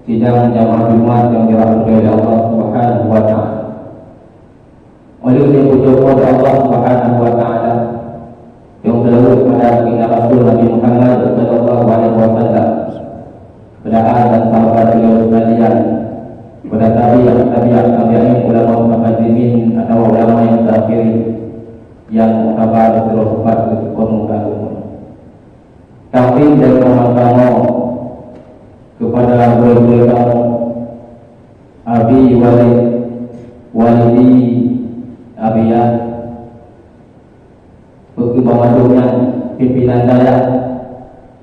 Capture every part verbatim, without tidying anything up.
Sidang jamaah Jumat nyang dirahmati oleh Allah Subhanahu wa Taala. Ulôn nyang pujoe keu Allah Subhanahu wa Taala, nyang seulaweuet keupada Baginda Rasul Nabi Muhammad sallallahu alaihi wasallam, keupada dan sahabat beliau sekalian, keupada tabi'in, tabi'ut tabi'in, ulama mutaqaddimin atawa ulama nyang mutaakhir nyang muktabar sidroe sifat keu peumuka agama. Takdim dari kamoe kepada gurée-gurée kamoe, Abi Walid, Walidi, Abiyah, bagi banmandum nyan, pimpinan dayah,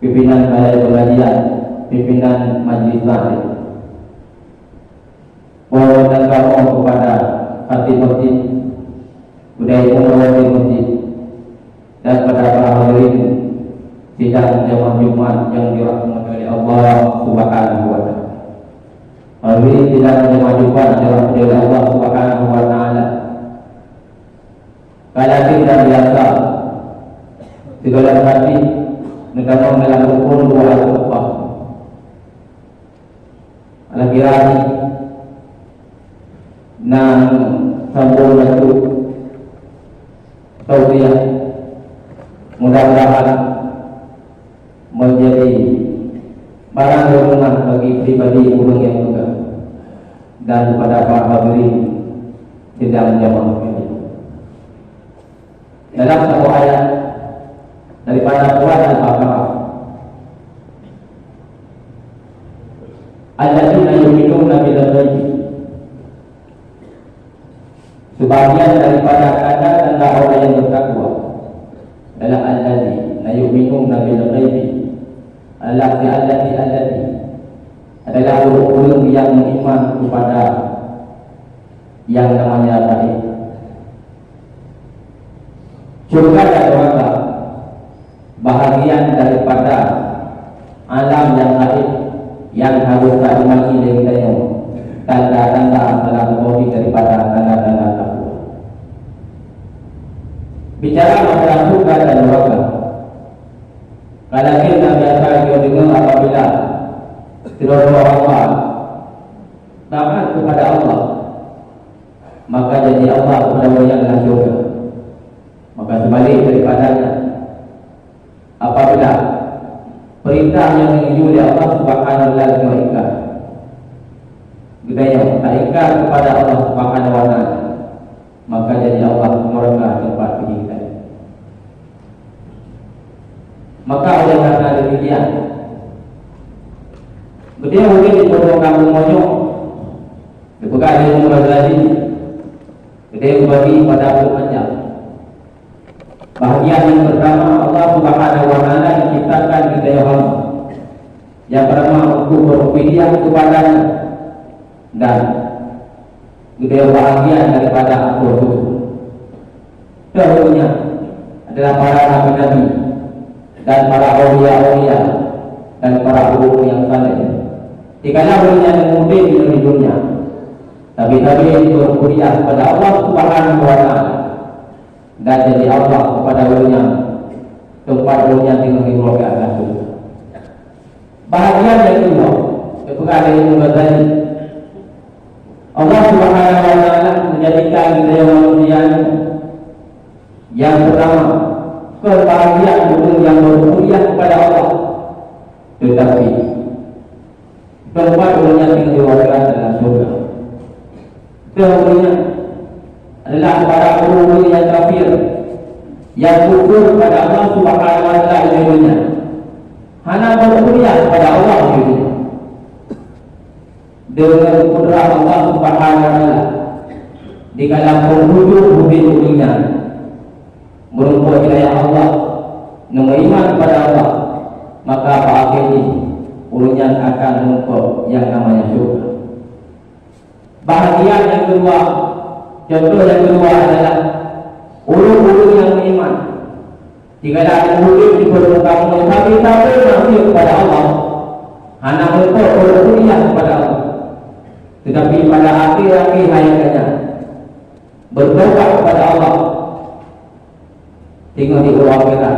pimpinan balai pengajian, pimpinan majlis taklim. Peurintah kamoe kepada khatib-khatib, budaya pengawa di masjid, dan pada para hadirin sidang jamaah Jumat nyang dirahmati oleh Allah Subhanahu wa Taala. Hadirin sidang jamaah Jumat nyang dirahmati oleh Allah Subhanahu wa Taala. Ka lagée dan biasa, sigohlom khatib neutamong dalam rukon dua ateueh upah. Alah kira jih na sambong bacut tausiah, mudah-mudahan menjadi barang renungan bagi pribadi ureuëng nyang peugah dan kepada para hadirin sidang jamaah sekalian. Dalam satu ayat daripada surat Al-Baqarah, "Alladzina yu'minuna bil ghaibi." Sebahagian daripada tanda-tanda orang yang bertakwa adalah alladzina yu'minuna bil ghaibi. Allati, allati, allati adalah ureuëng-ureuëng yang beriman kepada yang namanya gaib. Syurga dan neraka bahagian daripada alam yang gaib yang harus taimani lé geutanyoe, tanda-tanda salah satu daripada tanda-tanda takwa. Bicara masalah syurga dan neraka, ka lagée nyang biasa geudeungoe apabila sidroe-droe hamba taat kepada Allah, maka janji Allah kepada ureuëng nyan adalah syurga. Maka seubalik daripadanya, apabila peurintah nyang geuyue lé Allah Subhanahu wa Taala geuingkar, geutanyoe taingkar kepada Allah Subhanahu wa Taala, maka janji Allah neraka teumpat bagi geutanyoe. Maka oleh karena demikian, geutanyoe mungkin di pondok kampung monyok, dipeugah di Imam Ghazali, geutanyoe bagi pada peuet macam. Bahagian yang pertama, Allah Subhanahu wa Taala menciptakan kita yang hamba. Yang pertama, untuk berpilihan kepadanya dan geutanyoe bahagian daripada apoh tersebut. Dahulunya adalah para nabi-nabi dan para aulia-aulia dan para ulama yang saleh. Dikala ureuëng nyan udeb di dunia, tapi-tapi berpihak kepada Allah Subhanahu wa Taala, dan janji Allah kepada ureuëng nyan, teumpat ureuëng nyan teungoh di keuluwarga Allah. Bahagian yang kedua, dipeugah lé Imam Ghazali, Allah Subhanahu wa Taala menjadikan kita manusia ini, yang pertama, kebahagiaan ureuëng yang berpihak kepada Allah, tetapi teumpat ureuëng nyan teungoh di keuluwarga dalam syurga. Keumudian adalah para ureuëng yang kafir, yang kufur kepada Allah Subhanahu wa Taala di dunia. Hana berpihak kepada Allah di dunia. Dengan kudrat Allah Subhanahu wa Taala, di dalam penghujung udeb ureuëng nyan, meureumpok hidayah Allah, neumeuiman kepada Allah, maka bak akhé jih ureuëng nyan akan meureumpok yang namanya syurga. Bahagian yang kedua, contoh yang kedua adalah ureuëng-ureuëng yang beriman. Jika ada ureuëng di permukaan bumi, tapi masih kepada Allah, hana meureumpok kepada Allah, tetapi pada akhir-akhir hayatnya bertobat kepada Allah, teungoh di uroe akhirat,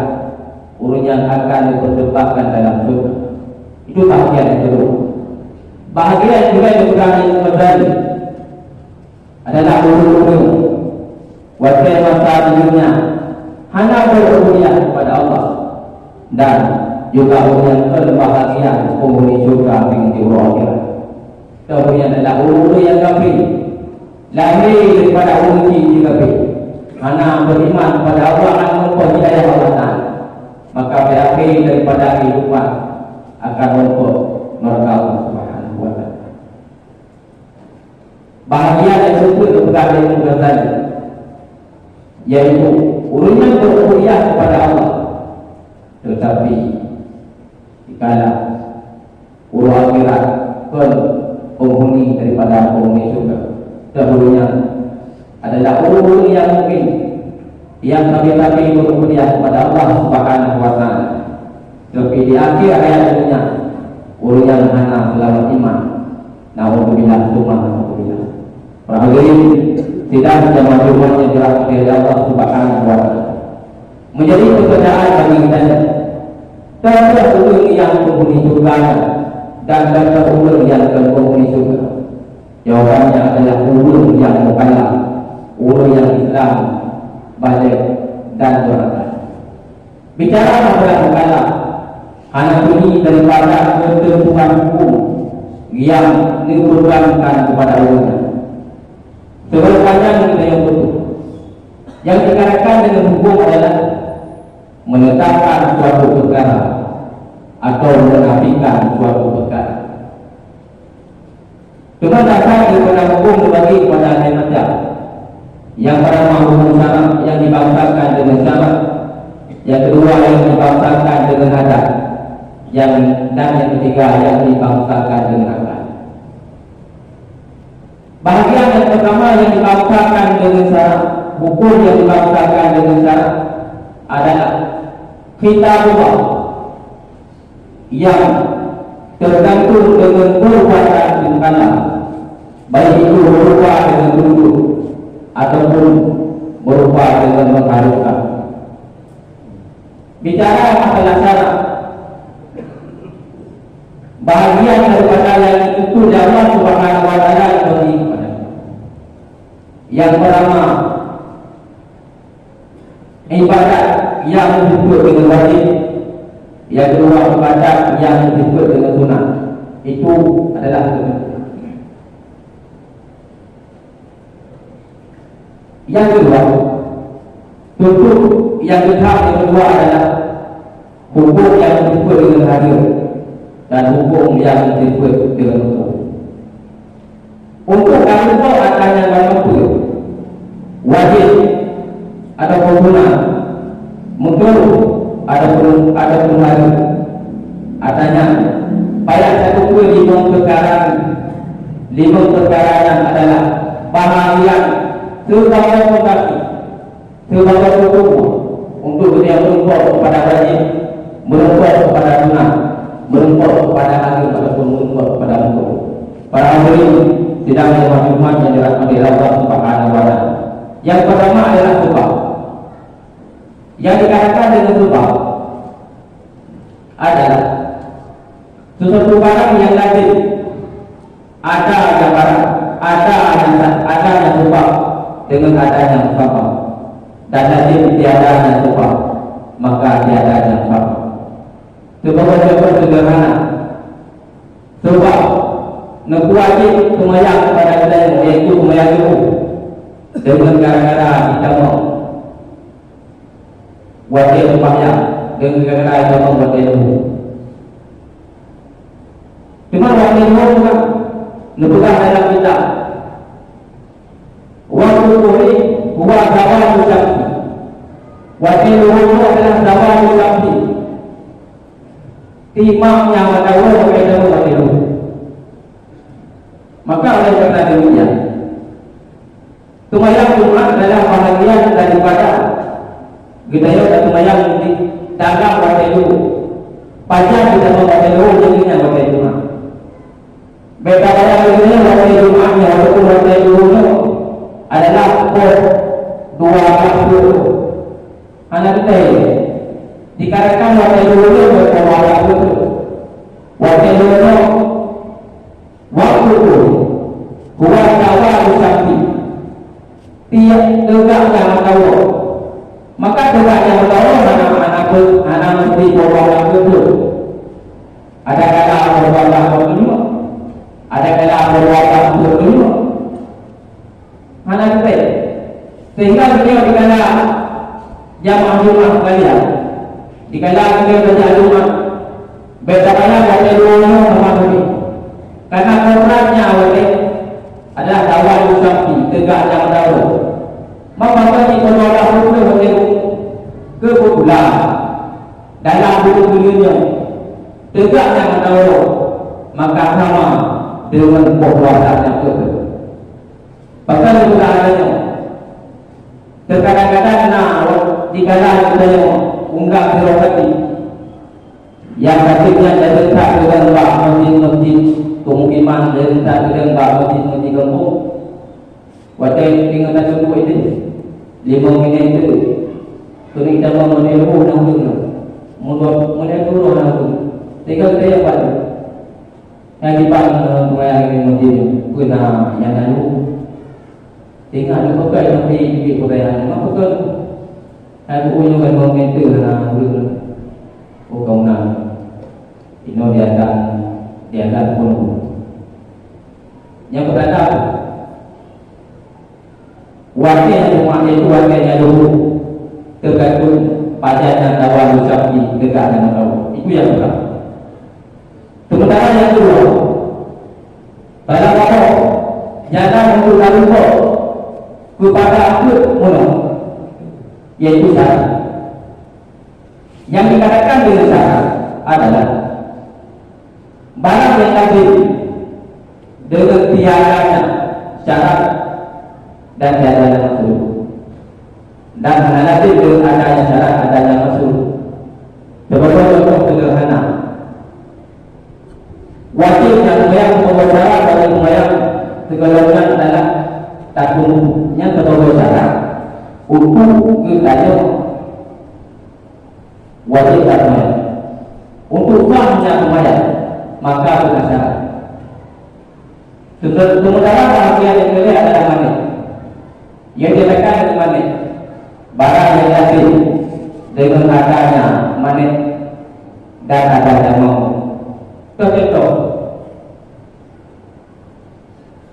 ureuëng nyan akan dipeutempatkan dalam syurga. Itu bahagian yang kedua. Bahagian juga Ibrahim Ghazali adalah ureuëng-ureuëng watée masa di dunia hana berubudiyah kepada Allah dan juga ureuëng nyang kon bahagian penghuni syurga di uroe akhirat. Kemudian adalah ureuëng-ureuëng nyang kafir, lahé daripada ureuëng jih kafir, hana beriman kepada Allah dan meunyoe hidayah Allah Taala, maka berakhir daripada kehidupan akan rokok neraka Allah Subhanahu wa Taala. Bahagian yang keempat kepada Imam Ghazali, yaitu ureuëng nyang berubudiyah kepada Allah, tetapi dikala uroe akhirat kon penghuni daripada penghuni syurga. Keduanya adalah ureuëng yang mukmin yang sabe-sabe berubudiyah kepada Allah Subhanahu wa Taala. Tapi di akhir hayat dunia, ureuëng nyang hana selamat iman. Naudzubillah, tsumma naudzubillah. Para hadirin sidang jamaah Jumat yang dirahmati oleh Allah Subhanahu wa Taala. Menjadi pertanyaan bagi kita, tentang ureuëng yang penghuni syurga dan tentang ureuëng yang bukan penghuni syurga. Jawabannya adalah ureuëng yang mukallaf, ureuëng yang Islam, baligh dan berakal. Bicara masalah mukallaf, hana sunyi daripada ketentuan hukum yang dipeugangkan kepada ulama. Sebagai panjang kita yang betul, yang dikatakan dengan hukum adalah menetapkan suatu perkara atau menafikan suatu perkara. Cuma dasar daripada hukum dibagi kepada enam macam. Yang pertama hukum syarak yang dibangsakan dengan syarak, yang kedua yang dibangsakan dengan adat, yang dan yang ketiga yang dibangsakan dengan akal. Bahagian yang pertama yang dibangsakan dengan syarak, hukum yang dibangsakan dengan syarak adalah kitabullah yang tergantung dengan perbuatan mukallaf, baik itu berupa dengan tutur ataupun berupa dengan mengharumkan. Bicara masalah syarak, bahagian daripada yang itu Allah Subhanahu wa Taala bagi kepada kita. Yang pertama, ibadat yang disebut dengan wajib, yang kedua ibadat yang disebut dengan sunat. Itu adalah ketentuan. Yang kedua, tutur yang kedua yang kedua adalah hukum yang disebut dengan harus dan hukum yang disebut dengan makruh. Untuk kalumpok akan nyang ka mampu, wajib ataupun sunat, makruh ataupun ataupun harus. Artinya, payah satu pun limong perkara, limong perkara yang adalah bahagian sebagai fondasi, sebagai hukum untuk dia menumpuk kepada wajib, menumpuk kepada sunat, menumpuk kepada harus ataupun menumpuk kepada makruh. Para hadirin sidang yang hormat yang dirahmati Allah Subhanahu wa Taala. Yang pertama adalah sebab. Yang dikatakan dengan sebab adalah sesuatu barang yang lazim, ada yang barang, ada yang ada yang sebab dengan ada yang sebab, dan lazim tiada yang sebab, maka tiada yang sebab. Sebagai contoh sederhana, sebab neuwajib seumayang kepada geutanyoe, yaitu seumayang suboh, dengan gara-gara jitamong watée seumayang, dengan gara-gara jitamong watée suboh. Cuma watée suboh neupeugah dalam kitab, waktu zuhri huwa zawalus syamsi. Watée suboh adalah zawalus syamsi. Imam nyang mata uroe maka itu mati dulu. Maka oleh karena demikian, seumayang Jumat adalah bahagian daripada geutanyoe seumayang di dalam watée dulu. Pajan kita watée dulu, jadi nyan watée Jumat. Beda bayang dunia watée Jumat nyan ataupun watée dulu adalah poh dua belas puluh. Hana beutôi. Dikarenakan watée dulu nyoe watée dua belas puluh. Watée dulu nyoe Kuat dawa di samping. Tiep teugak nyang meukawo. Maka teugak nyang meukawo hana, hana pe-, hana meusti poh dua belas peuet. Ada kala poh dua belas peuet. Ada kala poh dua belas peuet. Hana leubeh. Sehingga beliau dikala jamaah Jumat sekalian, dikala beliau tajak Jumat, beda kala watèe dua nyoe sama tadi. Karena kontraknya watèe adalah dawa Yusafi, teugak nyang dawa. Maka bagi penolong Allah pun watèe kebetulan dalam buku dunia teugak nyang dawa, maka sama dengan poh puasa nyang beutôi. Pasal bukan hanya nyoe. Terkadang-kadang na dikala kita yang unggah birokrasi. Yang patutnya jadi tak dengan bak masjid-masjid pemukiman, jadi tak dengan bak masjid-masjid kampung. Watèe tinggal satu dua itu, lima minit itu, kena kita mau menelepon nak urut tu. Mau menelepon nak urut. Tinggal kita yang bantu. Nyang dipat, eh, pengayang ngon meuti nyoe, peue na nyang na lôn? Ingat lôn peugah lôn di pengayang nyoe, peugah. Hai buku nyoe kan ureueng minta hana ureueng. Oh, kamoe na. Inoe diakan, diakan pun. Nyang pertama, Watèe nyang teuma, yaitu watèe nyang leuhô, teugantung pajan nyang tawa leucampi teuka nyang tawa. Itu nyang peurtama. Sementara nyang keudua, dalam gadoh jalan untuk tarumpok keupada peuet meunoe, yaitu syarat. Nyang dikatakan deungon syarat adalah barang nyang lazim deungon tiadanya syarat dan tiadanya makruh. Dan hana lazim deungon adanya syarat, adanya makruh. Sebagai contoh sederhana, wajib nyang seumayang seubagai syarat bagi seumayang sigohlom nyan adalah tapeue nyang seubagai syarat untuk geutanyoe wajéb that seumayang. Untuk sah nyang seumayang, maka beuna syarat. Sementara bahagian nyang keulhèe adalah manéh. Nyang dikatakan manéh, barang nyang lazim deungon adanya manéh dan adanya mau. Contoh,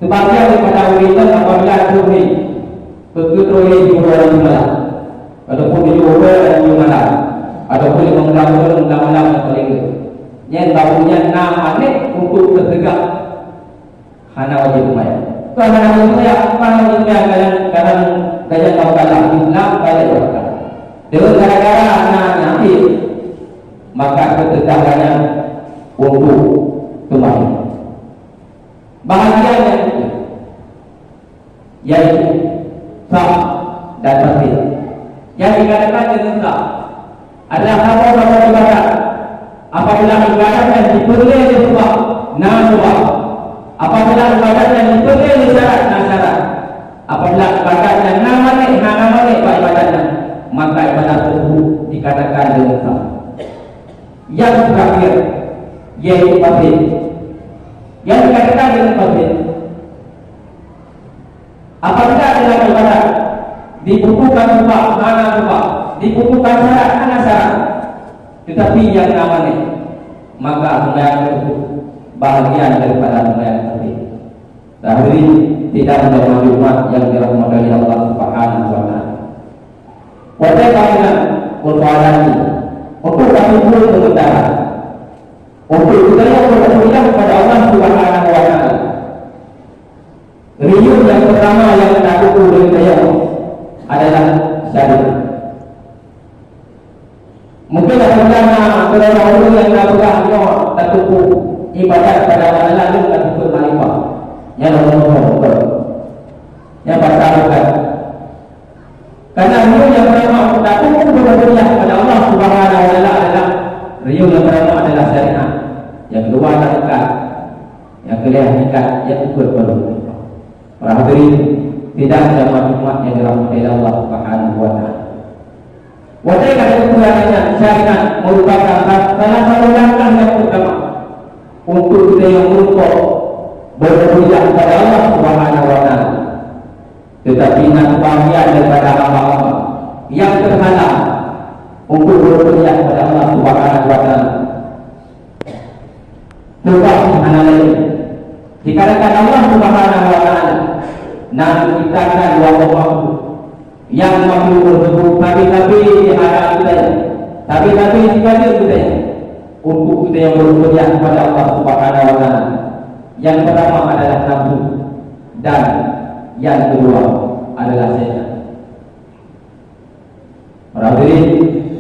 Sebagian daripada ureueng inong apabila troh lé, beukeutroh lé jeuet u dalam malam, ataupun tujoh uroe dalam tujoh malam, ataupun limong blaih uroe limong blaih malam nyang paleng rhot. Nyan baru nyan na manéh untuk teuseugah hana wajéb seumayang. Kon hana wajéb seumayang, kon hana wajéb seumayang dalam, dalam, dalam masalah Islam, dalam masalah. Deungon gara-gara na nyakét, maka teuseugah nyan untuk seumayang. Bahagian nyang keutôh, yaitu sah dan fasid. Nyang dikatakan deungon sah adalah saboh-saboh ibadat. Apabila ibadat nyan jipeureulèe lé sabab, na sabab. Apabila ibadat nyan jipeureulèe lé syarat, na syarat. Apabila ibadat nyan na manéh, hana manéh bak ibadat nyan, maka ibadat tersebut dikatakan deungon sah. Nyang terakhir, yaitu fasid. Nyang dikatakan deungon fasid, apabila dalam ibadat dibutuhkan sabab, hana sabab, dibutuhkan syarat, hana syarat, tetapi nyang na manéh, maka seumayang tersebut bahagian daripada seumayang fasid. Hadirin sidang jamaah Jumat nyang dirahmati Allah Subhanahu wa Taala. Watèe bangunan persoalan nyoe, untuk kami pun sementara, untuk kita yang bersyukur kepada Allah Subhanahu wa Taala. Riyeuen nyang pertama nyang takuku dari saya adalah syariat. Mungkin apabila na keudroe ureueng nyang na peugah nyoe tatupeue ibadat pada masalah lôn ka teupeue makrifat. Nyan lôn muphom beutôi. Nyan pasal bukan. Karena riyeuen nyang pertama tatupeue beubeudiah pada Allah Subhanahu wa Taala adalah riyeuen nyang pertama adalah syariat. Nyang keudua adalah ikat. Nyang keulhèe ikat, nyang keupeuet baru. Para hadirin sidang jamaah Jumat nyang dirahmati Allah Subhanahu wa Taala. Watèe ka teupeue adanya syariat merupakan sa-, salah satu langkah nyang utama untuk kita nyang meureumpok Berpuja kepada Allah Subhanahu wa Ta'ala. Tetapi na sebahagian daripada hamba Allah yang terhalang untuk berpuja kepada Allah Subhanahu wa Ta'ala. Sebab hana lain, dikarenakan Allah Subhanahu wa Ta'ala na menciptakan dua boh makhluk. Nyang makhluk tersebut sabe-sabe di hadapan geutanyoe, sabe-sabe di geutanyoe, untuk geutanyoe berpuja kepada Allah Subhanahu wa Ta'ala. Yang pertama adalah nafsu, dan yang kedua adalah syaitan. Para hadirin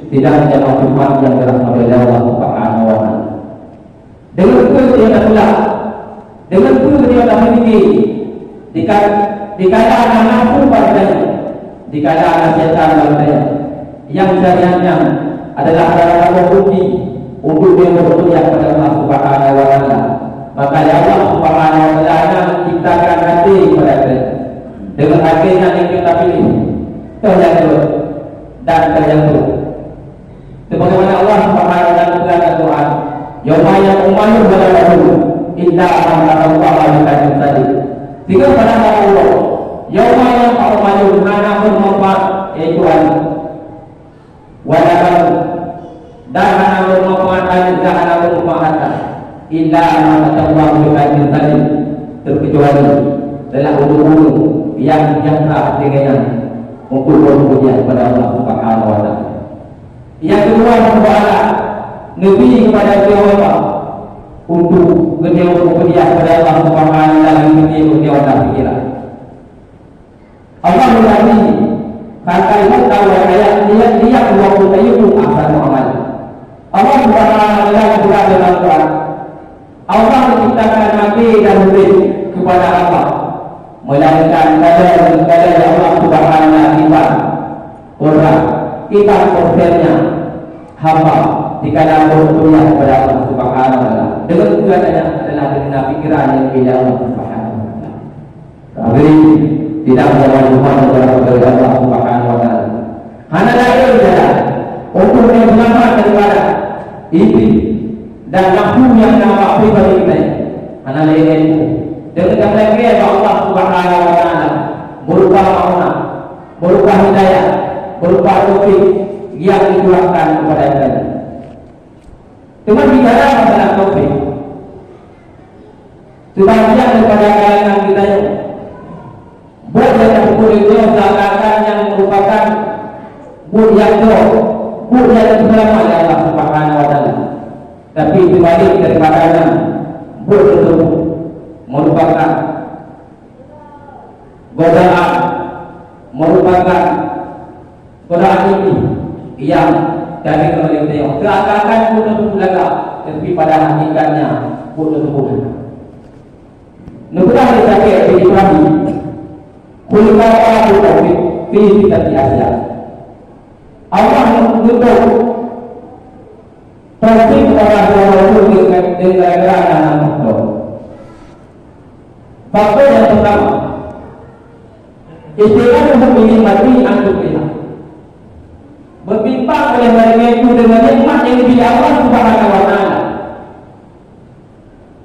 sidang jamaah Jumat yang dirahmati oleh Allah Subhanahu wa Ta'ala. Deungon peue nyang tapeugah, deungon peue nyang tapeugah, dika-, dikala na nafsu bak geutanyoe, dikala na syaitan bak geutanyoe, nyang syaitan nyan adalah salah satu kunci untuk nyang bersedia kepada Allah Subhanahu wa Ta'ala. Maka ya Allah Subhanahu wa Ta'ala nyang menciptakan hati kepada geutanyoe. Deungon hati nyang geutanyoe pilih, toh nyang jeuet dan toh nyang buruk. Sebagaimana Allah Subhanahu wa Ta'ala peugah dalam Quran, "Yauma yanfa'u malun wala banun illa man atallaha biqalbin salim." Sehingga pada hari Allah, "Yauma yanfa'u malun", hana bermanfaat, yaitu aneuk, "wala banun", dan hana bermanfaat aneuk, dan hana bermanfaat harta, "illa man atallaha biqalbin salim", terkecuali dalam ureuëng-ureuëng yang sejahtera hati geutanyoe untuk berpuja kepada Allah Subhanahu wa Ta'ala. Nyang keudua, seumbahlah neubi keupada geutanyoe Allah untuk geutanyoe meupeujah keupada Allah Subhanahu wa Ta'ala, geutanyoe meupeujah pikiran. Allah meungaji teuntang meuet dan hayat, lihat, lihat dua puluh ayukum ahsanu amala. Allah Subhanahu wa Ta'ala geupeugah dalam Quran, Allah menciptakan maté dan udeb kepada Allah, melainkan kadar-kadar Allah Subhanahu wa Ta'ala iban orang, iban persennya hamba dikala berkuliah kepada Allah Subhanahu wa Ta'ala. Dengan tujuan adalah dengan pikiran yang beda Allah Subhanahu wa Ta'ala. Hadirin sidang jamaah Jumat yang dirahmati oleh Allah Subhanahu wa Ta'ala. Hana laén jalan untuk nyang seulamat daripada iblis dan nafsu nyang na bak pribadi geutanyoe. Hana laén ilmu. Deungon tameulakée bak Allah Subhanahu wa Ta'ala, berupa maunah, berupa hidayah, berupa taufik nyang dicurahkan kepada geutanyoe. Teuma bicara masalah taufik, sebahagian daripada kalangan geutanyoe, buet nyang teupeue lé geutanyoe seakan-akan nyang meurupakan buet nyang jroh, buet nyang teuseulamat lé Allah Subhanahu wa Ta'ala. Tapi seubalék daripada nyan, buet tersebut meurupakan godaan, meurupakan godaan iblis nyang jadi keuneuleueng tanyoe. Seakan-akan buet tersebut lagak, tapi pada hakikatnya buet tersebut hana. Neupeugah lé Syekh bin Ibrahim, "Khuliqa Rabbuka fi, fi sittati asya." Allah meututoe taufik kepada dua rasul dengan, dengan gara-gara nama Allah. Faktor yang pertama, istilah untuk ini mati antuk kita. Berbimbang oleh mereka itu dengan nikmat yang diberi Allah Subhanahu wa Ta'ala.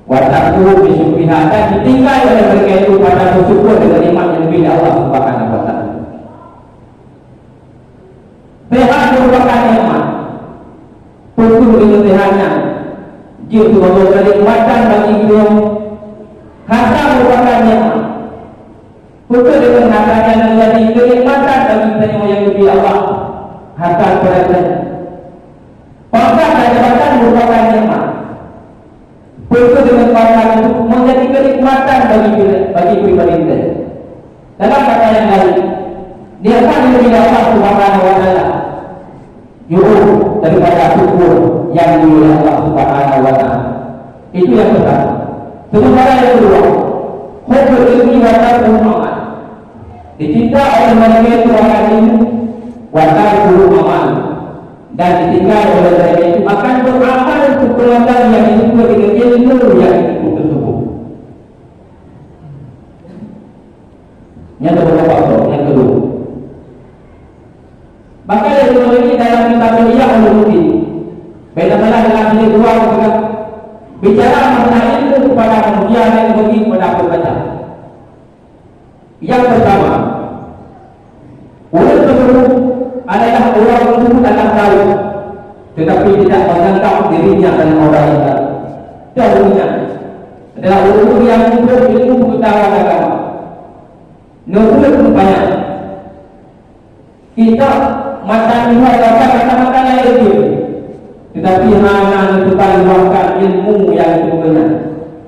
Wa tarkuhu fi syukriha, dan ditinggai oleh mereka itu pada bersyukur dengan nikmat yang diberi Allah Subhanahu wa Ta'ala. Sehat merupakan nikmat. Peue kheueh deungon sehat nyan jeuet sebagai kenikmatan bagi geutanyoe. Harta merupakan nikmat. Peue kheueh deungon harta nyan menjadi kenikmatan bagi geutanyoe nyang geubri Allah harta keubeuratan. Pangkat dan jabatan merupakan nikmat. Peue kheueh deungon pangkat itu menjadi kenikmatan bagi, bagi pribadi geutanyoe. Dalam kata yang lain, nikmat yang diberi Allah Subhanahu wa Ta'ala jauh daripada syukur yang diberi Allah Subhanahu wa Ta'ala. Itu yang pertama. Sementara yang kedua, hubbul ilmi wa tarkuhu amal. Dicinta oleh manusia itu akan ilmu, wa tarkuhu amal. Dan ditinggai oleh mereka itu akan beramal sepengamal yang disebut dengan ilmu yang disebut tersebut. Nyang keudua, faktor nyang keudua. Bahkan yang dua ini dalam kitab Ihya Ulumuddin, beda salah dengan sini dua juga. Bicara mengenai ilmu kepada manusia yang dibagi kepada Yang pertama, ureuëng tersebut adalah orang tersebut adalah tahu, tetapi tidak menganggap dirinya adalah orang yang tahu. Tahunya adalah ureuëng yang mumpung ilmu pengetahuan agama. Menurut rupanya, kita mata dua bahkan mata-mata lain dia. Tetapi hana neutuban luahkan ilmu yang diberikan,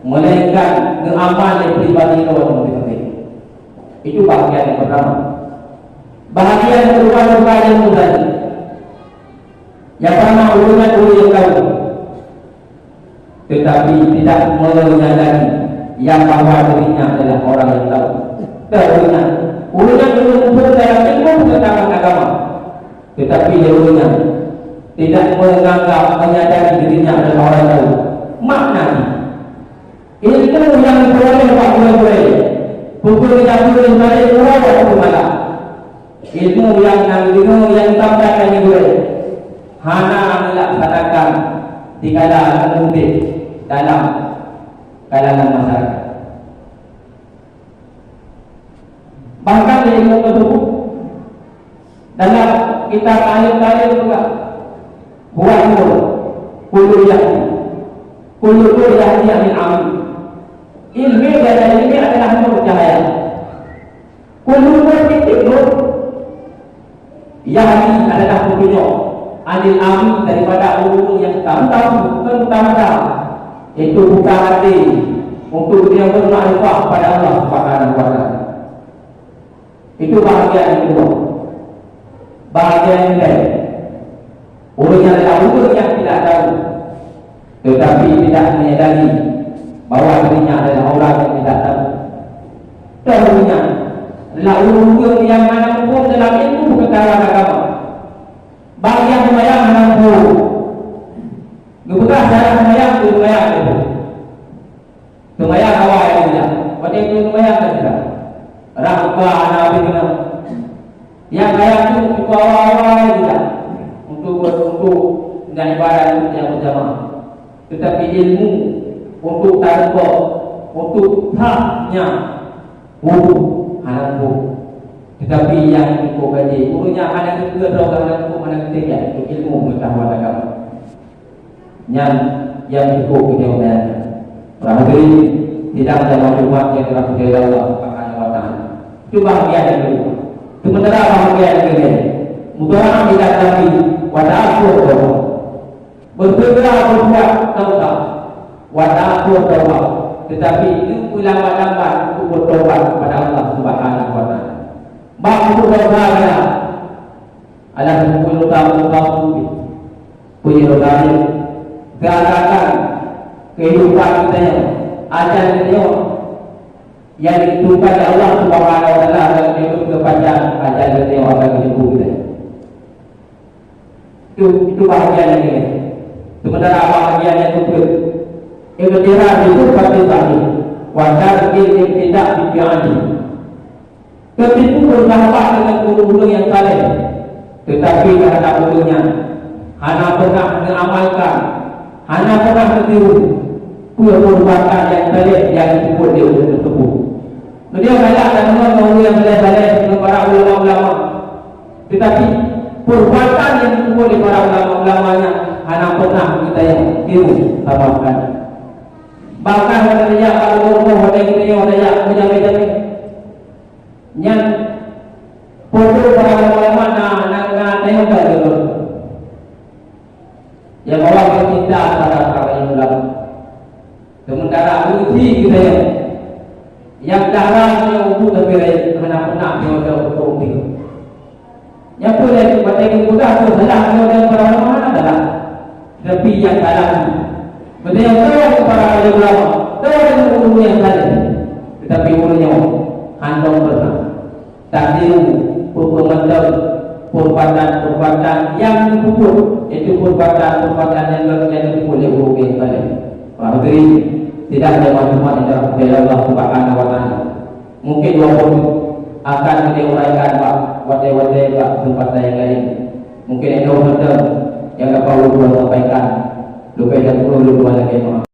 melainkan neuamal oleh pribadi lawan pribadi. Itu bahagian yang pertama. Bahagian yang kedua, bukan ilmu tadi. Yang pertama, ureuëng ureuëng yang tahu, tetapi tidak menyadari yang bahwa dirinya adalah orang yang tahu. Tahunya, ureuëng yang mumpung dalam ilmu pengetahuan agama, tetapi dia ureuëng tidak menganggap, menyadari dirinya adalah orang tahu. Maknanya, ilmu yang diperoleh bak gurée-gurée, peue nyang teutuléh bak gurée, ilmu nyang na geudeungoe nyang disampaikan lé gurée, hana dilaksanakan dikala udeb dalam kalangan masyarakat. Bahkan di ilmu tersebut, dalam kitab Alim Karim juga, "Huwa nur, kullu yahdi, kullu nur yahdi anil amin." Ilmu dan ilmu adalah nur, cahaya. Kullu nur, titik nur, yahdi adalah petunjuk, anil amin, daripada ureuëng yang tahu-tahu, bukan tahu-tahu, itu buka hati untuk dia bermakrifat kepada Allah Subhanahu wa Taala. Itu bahagian yang kedua. Bahagian yang lain, ureuëng yang adalah ureuëng yang tidak tahu, tetapi tidak menyadari bahwa dirinya adalah orang yang tidak tahu. Tahunya adalah ureuëng yang hana mumpung dalam ilmu pengetahuan agama. Bagi yang sembahyang hana mumpung, geupeugah cara sembahyang tu sembahyang tu. Sembahyang awai juga. Watée tu sembahyang kan juga. Rang buka anak habis kena. Yang kaya tu cukup awai-awai juga. Untuk, untuk nak ibadat untuk yang berjamaah. Tetapi ilmu untuk tarikh, untuk sahnya wudu hana cukup. Tetapi yang cukup gaji, gurunya hana cukup, hana cukup, hana cukup, ya, untuk ilmu pengetahuan agama. Nyan nyang cukup keuneuk nyan. Para hadirin, sidang jamaah Jumat nyang dirahmati Allah Subhanahu wa Taala. Itu bahagian yang kedua. Sementara bahagian yang kedua, mudahan tidak lagi pada akhir doa. Bersegera berbuat taubat, pada akhir doa. Tetapi itu lambat-lambat untuk bertobat kepada Allah Subhanahu wa Taala. Bak untuk dosa adalah Alah peurunoe dosa-dosa putih. Peue dosa nyan? Seakan-akan kehidupan kita nyoe, ajal kita nyoe, yang ditentukan oleh Allah Subhanahu wa Taala akan menyebut kepanjang ajal kita nyoe akan menyebut kita. Itu, itu bahagian yang ini. Sementara bahagian yang keempat, ikhtirar itu pasti sahih. Wa tarkil iqtida bi fi'li. Teutipu bersahabat dengan ureuëng-ureuëng nyang saleh, teutapi teuhadab ureuëng nyan hana peunah neuamalkan, hana peunah neutiru peue peurbuatan nyang saleh nyang jipeubuet lé ureuëng tersebut. Keudeh galak dan deungon ngon ureuëng nyang saleh-saleh, ngon para ulama-ulama, teutapi peurbuatan nyang jipeubuet lé para ulama-ulama nyan hana peunah geutanyoe tiru sama sekali. Bahkan watée tajak bak rumoh-rumoh, watée geutanyoe tajak meujamé-jamé, nyan foto para ulama na, na, na tayong bak lôn. Nyang bahwa geucinta kepada para ulama. Sementara ureuëng geutanyoe nyang dara nyoe untuk tapi lain hana peunah nyoe foto. Nyan peue lé, watée geupeugah tu salah nyoe dan para ulama hana salah. Tapi nyang salah tu, beutôi nyang salah tu para alim ulama, salah tu ureuëng nyang saleh. Tetapi ureuëng nyoe hántom pernah tatiru peue mantong peurbuatan-peurbuatan nyang geupeubuet, yaitu peurbuatan-peurbuatan nyang, nyang geupeubuet lé ureuëng nyang saleh. Para hadirin, sidang jamaah Jumat nyang dirahmati Allah Subhanahu wa Taala. Mungkin dua puluh akan diuraikan bak watée-watée bak kesempatan yang lain. Mungkin itu saja yang dapat ulôn sampaikan. Lebih dan kurang ulôn mohon lagée maaf.